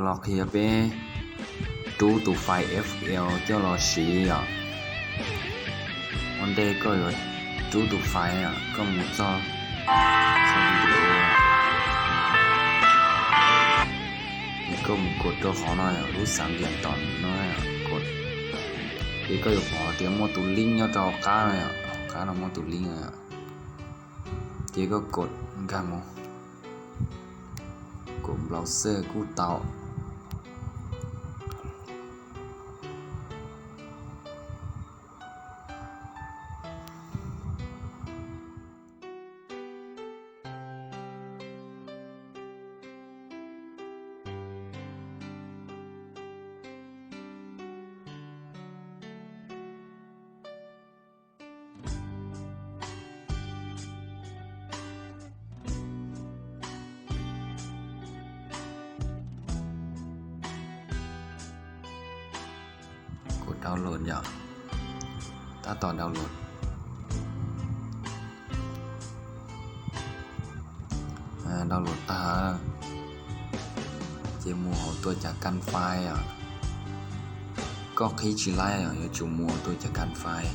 Los qhia peb rub tus file F L coj los siv yom. Ua ntej koj yuav rub tus file, koj mus txog txog video, ces koj mus kos rau qhov no, lub xav ntiam tom no, kos, ces koj yuav pom tias muaj tus link nyob rau hauv qab no, hauv qab no muaj tus link, ces koj kos nkag mus, kos browser kuj tau. Kos download yom, tab tom download. Download tag, ces mus hauv tua cav kan file os. Koj qhib tsis laib os, yuav tsum mus hauv tua cav kan file,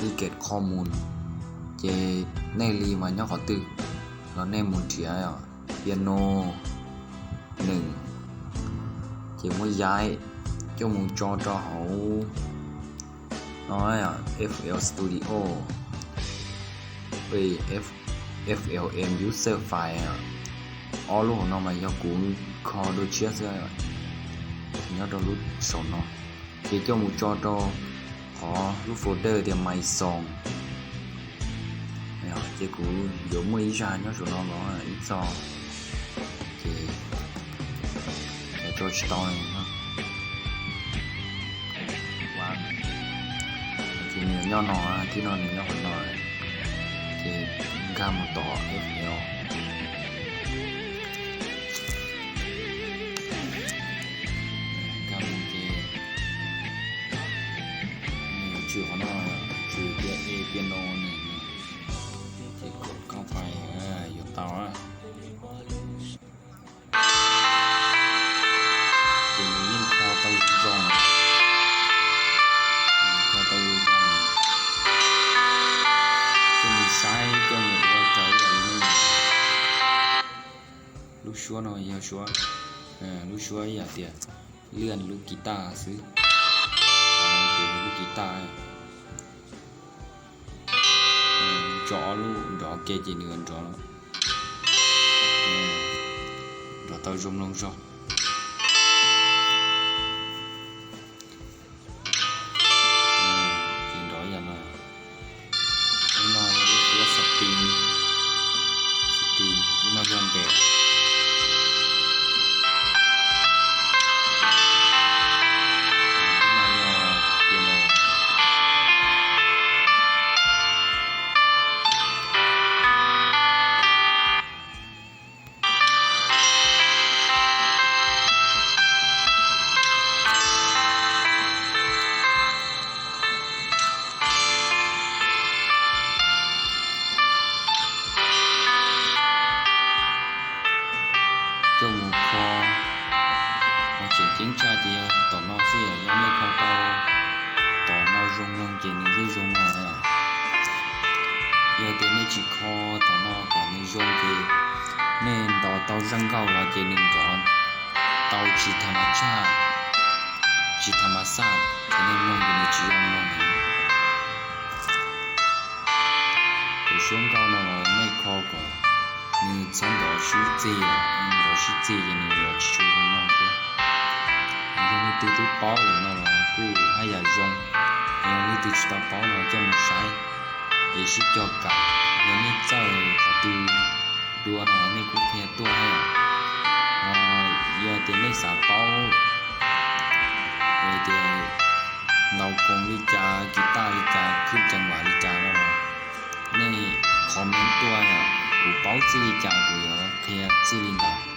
ib kem qho mus, ces nej li mas nyob qhov twg los nej mus nrhiav os, piano nws, ces muab yaib coj mus tso rau hauv no, F L Studio, F L M user file. Ob lub hauv no mas yog kuv kho dua tshiab xwb, nyob rau lub saum no, ces coj mus tso rau qhov lub folder tias My Song. Ces kuv yuav muaj ib zaj nyob saum no los ib txoj, ces tso tsis tau. Ces nws nyob no, thib no nws nyob qhov no, ces nkag mus tom F L, nkag mus ces nws yuav tsum qhov no, tsum tias A piano nws, ces kos koj fais yuav tau. Ces nws yeej kho tau zoo, kho tau zoo, coj mus saib, coj mus ua raws ib yam li nej. Lub suab no yog suab, lub suab ib yam tias lwaj lub kis tas xwb, ces lub kis tas tso ob lub nrov ke ces nws nrov, nrov tau zoo mloog zog. Ces nrov yam no, lub no yog lub suab setting, setting, lub no yog bass, lub no yog piano. Coj mus kho, qhov tseem ceeb tshaj ces yog tom no xwb, yog nej kho tau tom no zoo mloog ces nws yeej zoo no. Yog tias nej tsis kho tom no kom nws zoo ces nej ntaus tau zaj nkauj los ces nws nrov tau tsis tham mas tshaj, tsis tham mas xaj, ces nej mloog ces nws tsis zoo mloog. Tus suab nkauj no los nej kho kom nws txhob nrov sib txig, nrov sib txig ces nws yuav tsis tshua zoo mloog thiab. Yog leej twg twb paub lawm no los kuj haj yam zoo, yog leej twg tsis tau paub no coj mus saib es sib cog kam. Yog nej txawj qhov twg dua no nej kuj qhia tuaj thiab. Yog tias nej xav paub hais tias ntaus koos li cas, kis tas li cas, khwb ceev vam li cas no los nej comment tuaj, kuv paub txij li cas kuv yuav qhia txij li ntawd.